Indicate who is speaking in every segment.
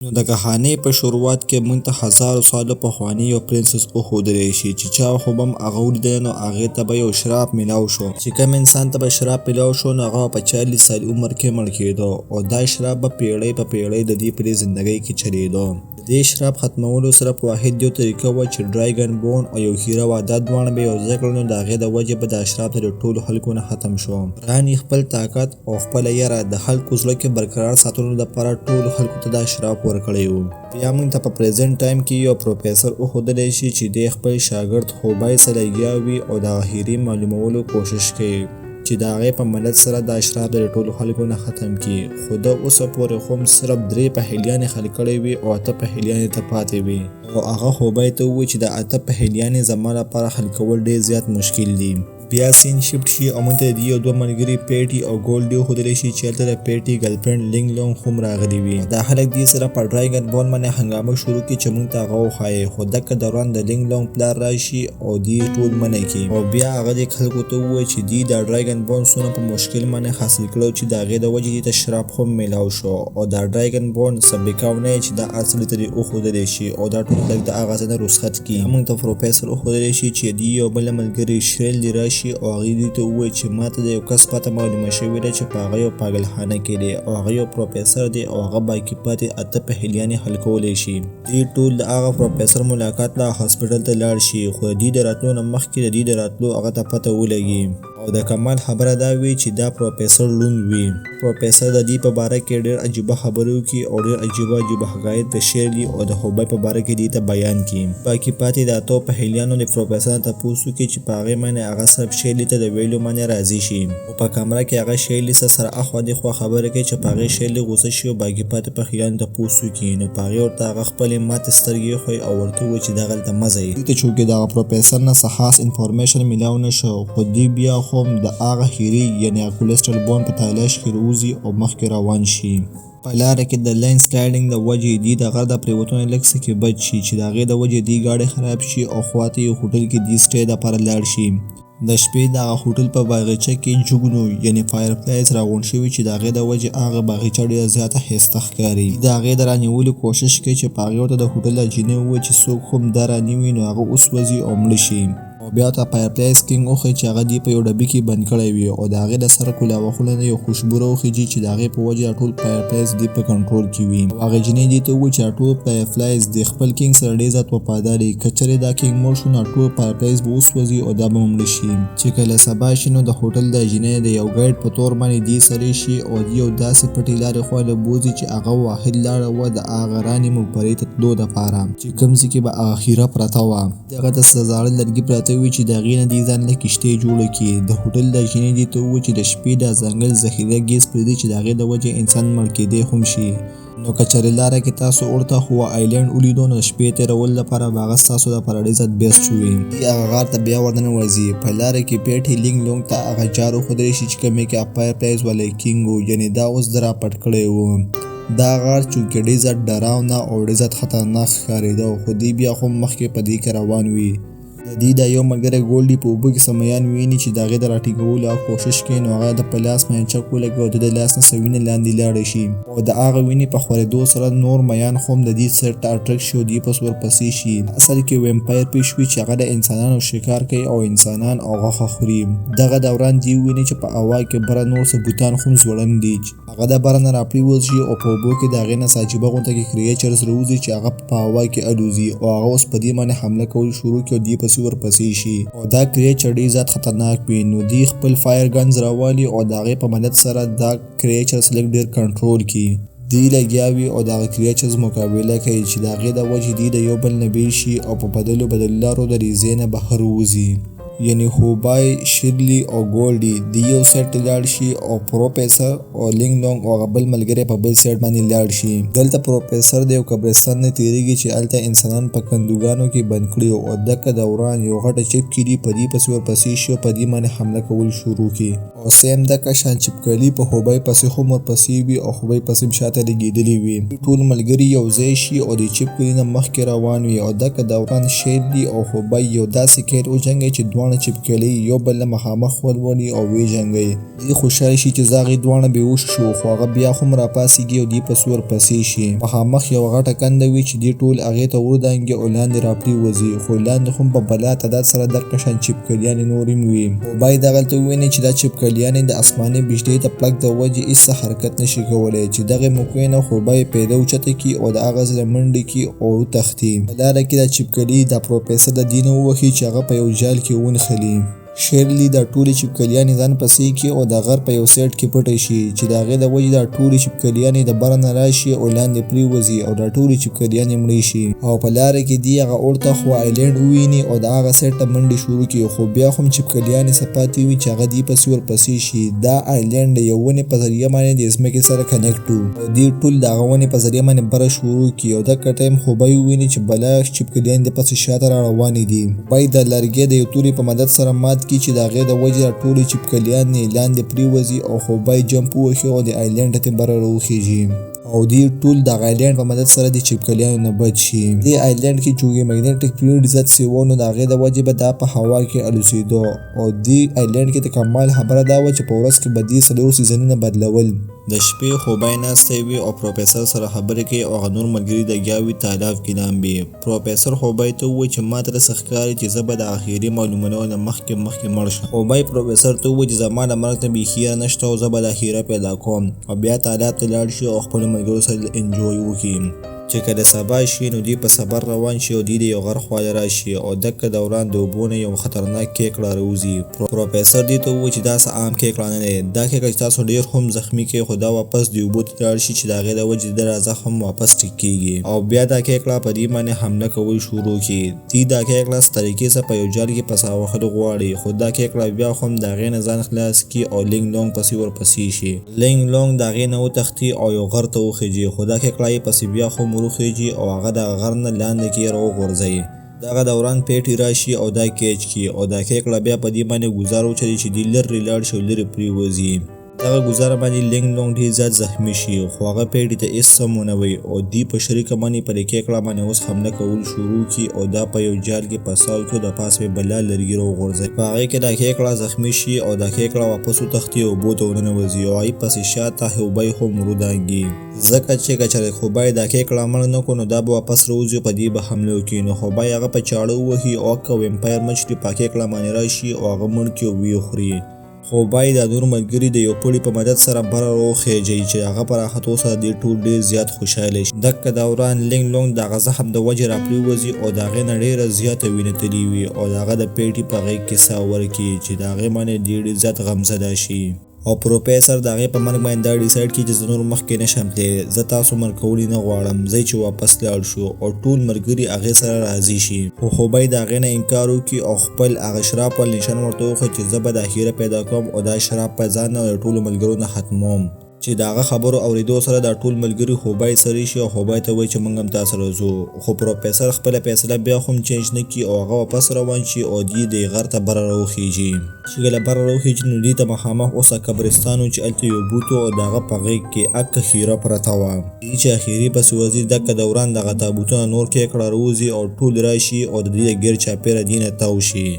Speaker 1: نو د کهانۍ په شروعات کې موږ ته هزارو سالو پخوانی یو پرنسس وښودلی شي چې چا خو به هم هغه ولیدلی، نو هغې ته به یو شراب میلاو شو، چې کوم انسان ته به شراب میلاو شو نو هغه په 40 سال عمر کې مړ کېدو، او دا شراب به پیړۍ په پیړۍ د دې پرې زندګۍ کې چلیدو. د دې شراب ختمولو صرف واحد یو طریقه وه چې ډرایګن بون او یو هیره وه، دا دواړه به یو ځای کړل، نو د هغې د وجې به دا شراب د ټولو خلکو نه ختم شو. راني خپل طاقت او خپله یره د خلکو زړه کې برقرار ساتلو لپاره ټولو خلکو ته دا شراب ورکړی وو. بیا موږ ته په پریزنټ ټایم کې یو پروفیسر وښودلی شي چې دی خپل شاګرد خوبای سره لګیا وي او د هغه هیرې معلومولو کوشش کوي چې د هغې په مدد سره دا شراب د ټولو خلکو نه ختم کړي، خو ده اوسه پورې هم صرف 3 پهلیانې حل کړې وي او 8 پهلیانې ته پاتې وي، او هغه خوبای ته ووایي چې د 8 پهلیانې زما لپاره حل کول ډېر زیات مشکل دي. بیا سین شفټ شي او موږ ته د یو دوه ملګري پیټي او ګولډي وښودلی شي چې هلته د پیټي ګرلفرینډ لینګ لونګ هم راغلي وي. دا خلک دې سره په ډرایګن بون باندې هنګامه شروع کړي چې موږ ته هغه وښایي، خو دغه دوران د لینګ لونګ پلار راشي او دی ټول منع کړي، او بیا هغه دې خلکو ته ووایي چې دی دا ډرایګن بون څونه په مشکل باندې حاصل کړو چې د هغې د وجې دې ته شراب هم میلاو شو، او دا ډرایګن بون څه بېکاو نه چې دا هر څه ته دې وښودلی شي او دا ټول خلک د هغه ځای نه رخصت کړي. موږ ته پروفیسر وښودلی شي چې دی یو بل ملګری شریل دی راشي او هغې دوی ته ووایي چې ماته د یو کس پته معلومه شوې ده چې په هغه یو پاګلخانه کې دی او هغه یو پروفیسر دی او هغه باقي پاتې 8 پهلیانې حل کولی شي. دوی ټول د هغه پروفیسر ملاقات له هاسپټل ته لاړ شي، خو د دوی د راتلو نه مخکې د دوی د راتلو هغه ته پته ولګي، او د کمال خبره دا وي چې دا پروفیسر ړوند وي. پروفیسر د دې په باره کې ډېر عجیبه خبرې وکړي او ډېر عجیبه عجیبه حقایق د شیرلي او د خوبۍ په باره کې دې ته بیان کړي. باقي پاتې د 8 پهلیانو د پروفیسر نه تپوس وکړي چې په هغې باندې هغه صرف شیرلي ته د ویلو باندې راضي شي، او په کمره کې هغه شیرلي سره اخوا دېخوا خبرې کوي چې په هغې شیرلي غوسه شي او باقي پاتې پهلیانو تپوس وکړي، نو په هغې ورته هغه خپلې ماتې سترګې وښيي او ورته ووایي چې دغلته مه ځئ. دوی ته چونکې د هغه پروفیسر نه څه خاص انفارمیشن میلاو نه شو، خو دوی بیا هم د هغه هیرې یعنې هغه کولیسټرل بون په تلاش کې راوځي او مخکې روان شي. په لاره کې د لینډ سلایډینګ د وجې دوی د غر د پریوتو نه لږ څه کې بچ شي چې د هغې د وجې دوی ګاډی خراب شي او خواته یو هوټل کې دوی سټې دپاره لاړ شي. د شپې د هغه هوټل په باغچه کې جګنو یعنې فایر فلایز راغونډ شوي چې د هغې د وجې هغه باغچه ډېره زیاته ښایسته ښکاري. د هغې د رانیولو کوشش کوي چې په هغې ورته د هوټل د جینۍ ووایي چې څوک هم دا رانیوي نو هغه وسوځي او مړه شي، او بیا ورته فایر فلایز کینګ وښیي چې هغه دی په یو ډبي کې بند کړی وي او د هغې د سر کولاوخونه نه یو خوشبو راوخیږي چې د هغې په وجه دا ټول فایر فلایز دی په کنټرول کې وي، او هغې جینۍ دې ته ووایي چې دا ټول فایر فلایز د خپل کینګ سره ډېر زیات وفادار دي، که چېرې دا کینګ مړ شو نو ټول فایر فلایز به وسوځي او دا به مړه شي. چې کله سبا شي نو د هوټل د جینۍ د یو ګایډ په تور باندې دی سرې شي او دی یو داسې پټې لارې خوا له بوځي چې هغه واحد لاره وه د هغه راني مقبرې ته تلو دپاره چې کوم ځای کې به هغه خیره پرته وه. دغه ته څه زاړه لرګي پراته وي چې د هغې نه دې ځان له کښتۍ جوړه کړي. د هوټل د جینۍ دې ته ووایي چې د شپې دا ځنګل ذخیره ګیس پرېږدي چې د هغې د وجې انسان مړ کېدی هم شي، نو که چېرې لاره کې تاسو ورته هوا آیلینډ ولیدو نو د شپې تېرولو لپاره به هغه ستاسو لپاره ډېر زیات بیسټ وي. دوی هغه غار ته بیا ورننوځي. په لاره کې پیټي لینګ لونګ ته هغه جار وښودلی شي چې کومې کې فایر فلایز والی کینګ و، یعنې دا اوس ده راپټ کړی و. دا غار چونکې ډېر زیات ډراونه او ډېر زیات خطرناک ښکارېده، خو دوی بیا هم مخکې په دې کې روان وي. د دوی دا یو ملګری ګولډي په اوبو کې څه میان ویني چې د هغې د راټینګولو هغه کوشش کوي، نو هغه د په لاس باندې چک ولګوي او د ده لاس نه څه وینه لاندې لاړه شي، او د هغه وینې په خورېدو سره نور میان هم د دې سر ته اټرک شي او دوی پس ورپسې شي. اصل کې ویمپایر پیش وي چې هغه د انسانانو شکار کوي او انسانان او غوښه خوري. دغه دوران دوی ویني چې په هوا کې بره نور څه بوتان هم ځوړند دي. هغه د بره نه راپریوځي او په اوبو کې د هغې نه څه عجیبه غونته کې کریچرز راوځي چې هغه په هوا کې الوزي او هغه اوس په دې باندې حمله کول شروع کړي او دوی پسې ورپسې شي، او دا کریچر ډېر زیات خطرناک وي، نو دوی خپل فایر ګنز راوالي او د هغې په مدد سره دا کریچرز لږ ډېر کنټرول کړي. دوی لګیا وي او د هغه کریچرز مقابله کوي چې د هغې د وجې دوی د یو بل نه بېل شي او په بدلو بدلو لارو د دې ځای نه بهر ووځي. یعنی هوبای، شیرلی او ګولډي د یو سایډ ته لاړ شي او پروفیسر او لینګ لونګ او هغه بل ملګری په بل سایډ باندې لاړ شي. دلته پروفیسر د یو قبرستان نه تیریږي چې هلته انسانان په کندوګانو کې بند کړي او دکه دوران یو غټه چپکلي په دې پسې ورپسې شي او په دې باندې حمله کول شروع کړي، او سیم دکه شان چپکلي په هوبای پسې هم ورپسې وي او هوبای پسې هم شاته لګېدلي وي. ټول ملګري یو ځای شي او د چپکلي نه مخکې روان وي، او دکه دوران شیرلي او هوبای یو داسې کیل وجنګوي چې دواړه دواړه چپکلۍ یو بل له مخامخ ولولي او ویې جنګوي. دی خوشحال شي چې زه هغې دواړه بې هوشه شو، خو هغه بیا هم راپاڅیږي او دی پسې ورپسې شي. مخامخ یوه غټه کنده وي چې دی ټول هغې ته وردانګي او لاندې راپریوځي، خو لاندې هم په بلا تعداد سره دقه شان چپکلیانې نورې هم وي. خو باید دغلته وویني چې دا چپکلیانې د اسماني بجلۍ د پړک د وجې هیڅ څه حرکت نشي کولی، چې دغې موقع نه خو باید پیدا اوچته کړي او د هغه ځای منډې کړي او وتښتي. په لاره کې دا چپکلي دا پروفیسر د دې نه ووهي چې هغه په یو جال کې ونښلي. شیرلي دا ټولې چپکلیانې ځان پسې کړي او د غر په یو سیټ کې پټې شي، چې د هغې د وجې دا ټولې چپکلیانې د بره نه راشي او لاندې پریوځي او دا ټولې چپکلیانې مړې شي. او په لاره کې دی هغه اورته خوا آیلینډ وویني او د هغه سیټ ته منډې شروع کړي، خو بیا هم چپکلیانې څه پاتې وي چې هغه دی پسې ورپسې شي. دا آیلینډ د یو ونې په ذریعه باندې د ځمکې سره کنیکټ وو او دی ټول د هغه ونې په ذریعه باندې بره شروع کړي او دغه ټایم خو به وویني چې بلا چپکلیانې د پسې شاته را روانې دي. باید د لرګی د یو توري په مدد سره مات کړي چې د هغې د وجې دا ټولې چپکلیانې لاندې پریوځي او خو باید جمپ ووهي او د آیلینډ ته بره راوخیژي او دی ټول د آیلینډ په مدد سره د چپکلیانو نه بچ شي. دې آیلینډ کې چونکې میګنیټک فیلډ زیات سیوا نو د هغې د وجې به دا په هوا کې الوزیدو او دې آیلینډ کې د کمال خبره دا وه چې په ورځ کې به دې 4 سیزنونه بدلول. د شپې خوبای ناستی وي او پروفیسر سره خبرې کوي او هغه نور ملګري لګیا وي تالاب کې لامبي. پروفیسر خوبای ته وویل چې ما ته داسې ښکاري چې زه به د اخیري معلومولو نه مخکې مخکې مړ شم. خوبای پروفیسر ته وویل چې زما د مرګ نه بیخي یره نشته او زه به دا ښیره پیدا کوم او بیا تالاب ته لاړ شي او خپلو ملګرو سره انجوی وکړي. چې کله سبا شي نو دوی په سفر روان شي او دوی د یو غر خواله راشي او دکه دوران د اوبو نه یو خطرناک کیکړه راوځي. پروفیسر دوی ته وویل چې دا څه عام کیکړه نه دی، دا کیکړه چې تاسو ډیر هم زخمي کوي خو دا واپس د اوبو ته لاړ شي چې د هغې د وجې د دا زخم واپس ټیک کیږي او بیا دا کیکړه په دې باندې حمله کول شروع کړي. دوی دا کیکړه څه طریقې سره په یو جال کې پسا وهلو غواړي، خو دا کیکړه بیا هم د هغې نه ځان خلاص کړي او لینګ لونګ پسې ورپسې شي. لینګ لونګ د هغې نه وتښتي او یو غر ته وخیژي، خو دا کیکړه یې پسې بیا هم وروخیژي او هغه د غر نه لاندې کې راوغورځوي. دغه دوران پیټي راشي او دا کیچ کړي او دا کیکړه بیا په دې باندې ګوزار وچلي چې دی لرې لاړ شي او لرې پریوځي. دغه ګوزار باندې لینګ لونګ ډیر زیات زخمی شي، خو هغه پیټي ته هیڅ څه ونه وایي او دی په شریکه باندې په دې کیکړه باندې اوس حمله کول شروع کړي او دا په یو جال کې پساو کړي او د پاسه یې بلا لرګي راوغورځوي. په هغې کې دا کیکړه زخمی شي او دا کیکړه واپس وتښتي او اوبو ته ورننوځي او هغې پسې شاته هوبی هم ورودانګي، ځکه چې که چېرې خوبای دا کیکړه مړ نه کړو نو دا به واپس راوځي او په دې به حمله وکړي. نو خوبای هغه په چاړه ووهي او هکه ویمپایر مچ په کیکړه باندې راشي او هغه مړ کړي او ویې خوري. خوبای دا نور ملګري د یو پړي په مدد سره بره راوخیژوي چې هغه په راختو سره دې ټول ډیر زیات خوشحاله شي. دکه دوران لینګ لونګ د هغه زخم د وجې راپریوځي او د هغې نه ډیره زیاته وینه تلې وي او د هغه د پیټي په غیږ کې ساه ورکړي چې د هغې باندې دی ډیر زیات غمزده شي. او پروفیسر د هغې په مرګ باندې دا ډیسایډ کړي چې زه نور مخکې نشم تللی، زه تاسو مړ کولی نه غواړم، ځئ چې واپس لاړ شو او ټول ملګري هغې سره راضي شي. خو خوبای د هغې نه انکار وکړي او خپل هغه شراب والا نشان ورته وښيي چې زه به دا ښیره پیدا کوم او دا شراب په ځان او د ټولو ملګرو نه ختموم. چې د هغه خبرو اورېدو سره دا ټول ملګري خوبای سرې شي او خوبای ته وایي چې موږ هم تا سره ځو، خو پروفیسر خپله فیصله بیا هم چینج نه کړي او هغه واپس روان شي او دوی د غر ته بره راوخیژي. چې کله بره راوخیژي نو دوی ته مخامخ اوس قبرستان و چې هلته یو بوت و او د هغه په غېږ کې اکه ښیره پرته وه. دوی چې اخیري پسې ورځي دکه دوران دغه تابوتونه نور کیکړه راوځي او ټول راشي او د دوی د ګیر چاپېره دوی نه تاو شي.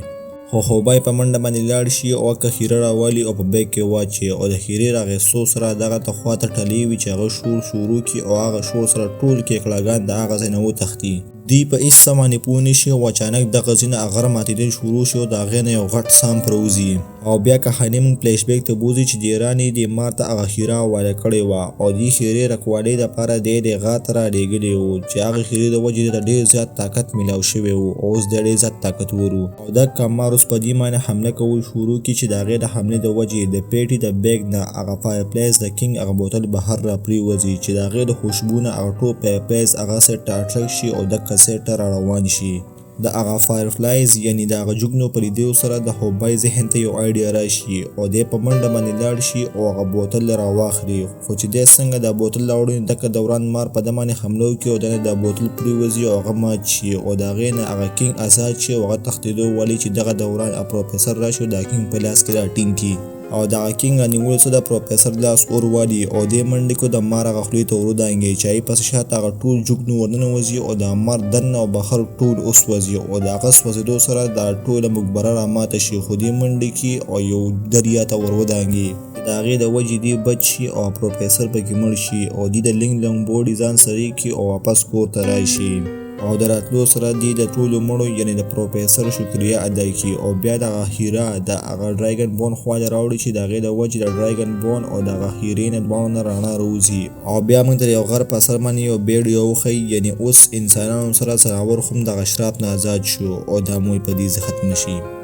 Speaker 1: خو خوبای په منډه باندې لاړ شي او اکه ښیره راوالي او په بیګ کې واچي او د ښیرې راغیستو سره دغه ته خواته ټلې وي چې هغه شور شروع کړي او هغه شور سره ټول کیکړاګان د هغه ځای نه وتښتي. دوی په هیڅ څه باندې پوه نه شي او اچانک دغه ځای نه غره ماتېدل شروع شي او د هغې نه یو غټ سام پروځي. او بیا کهاني موږ فلش بیک ته بوځي چې دې راني دې مار ته هغه ښیره حواله کړې وه او دې ښیرې رکوالۍ دپاره دی دې غار ته رالیږلی و چې هغې ښیرې د وجې ده ته ډېر زیات طاقت میلاو شوی و او اوس دی ډېر زیات طاقتور و. او دکه مار اوس په دې معنی حمله کول شروع کړي چې د هغې د حملې د وجې د پیټي د بیګ نه هغه فایر پلیس د کینګ هغه بوتل بهر راپریوځي چې د هغې د خوشبو نه هغه ټول فایر پلیس هغه سیټ ته اټریکټ شي او دکه سیټ ته راروان شي. د هغه فایر فلایز یعنی د هغه جوګنو په لیدو سره د هوبای ذهن ته یو آیډیا راشي او دی په منډه باندې لاړ شي او هغه بوتل راواخلي، خو چې دی څنګه دا بوتل راوړي نو دکه دوران مار په ده باندې حمله وکړي او دنه دا بوتل پریوځي او هغه مات شي او د هغې نه هغه کینګ ازاد شي او هغه تښتېدو والي چې دغه دوران پروفیسر راشي او دا کینګ په لاس کې راټینګ کړي. او دغه کینګ رانیولو څه د پروفیسر لاس اور والي او دې منډې کو د مار هغه خولې ته ورودانګي چې هغې پسې شاته هغه ټول جوګ نو ورننوځي او د مار دننه او بهر ټول وسوځي او د هغه سوځېدو سره دا ټوله مقبره راماته شي، خو دې منډې کې او یو دریا ته ورودانګي چې د هغې د وجې دې بچ شي او پروفیسر پکې مړ شي او دې د لینګ لونګ بوډي ځان سړی کړي او واپس کور ته راشي. او د راتلو سره دې د ټولو مړو یعنې د پروفیسر شکریه ادا کړي او بیا دغه هیره د هغه ډریګن بون خواله راوړي چې د هغې د وجې د ډریګن بون او د هغه هیرې نه دواړو نه رڼا راوځي. او بیا موږ ته د یو غر په سر باندې یو بیډیو وښيي، یعنې اوس انسانانو سره ځناور هم دغه شراب نه ازاد شو او دا موی په دې ختم شي.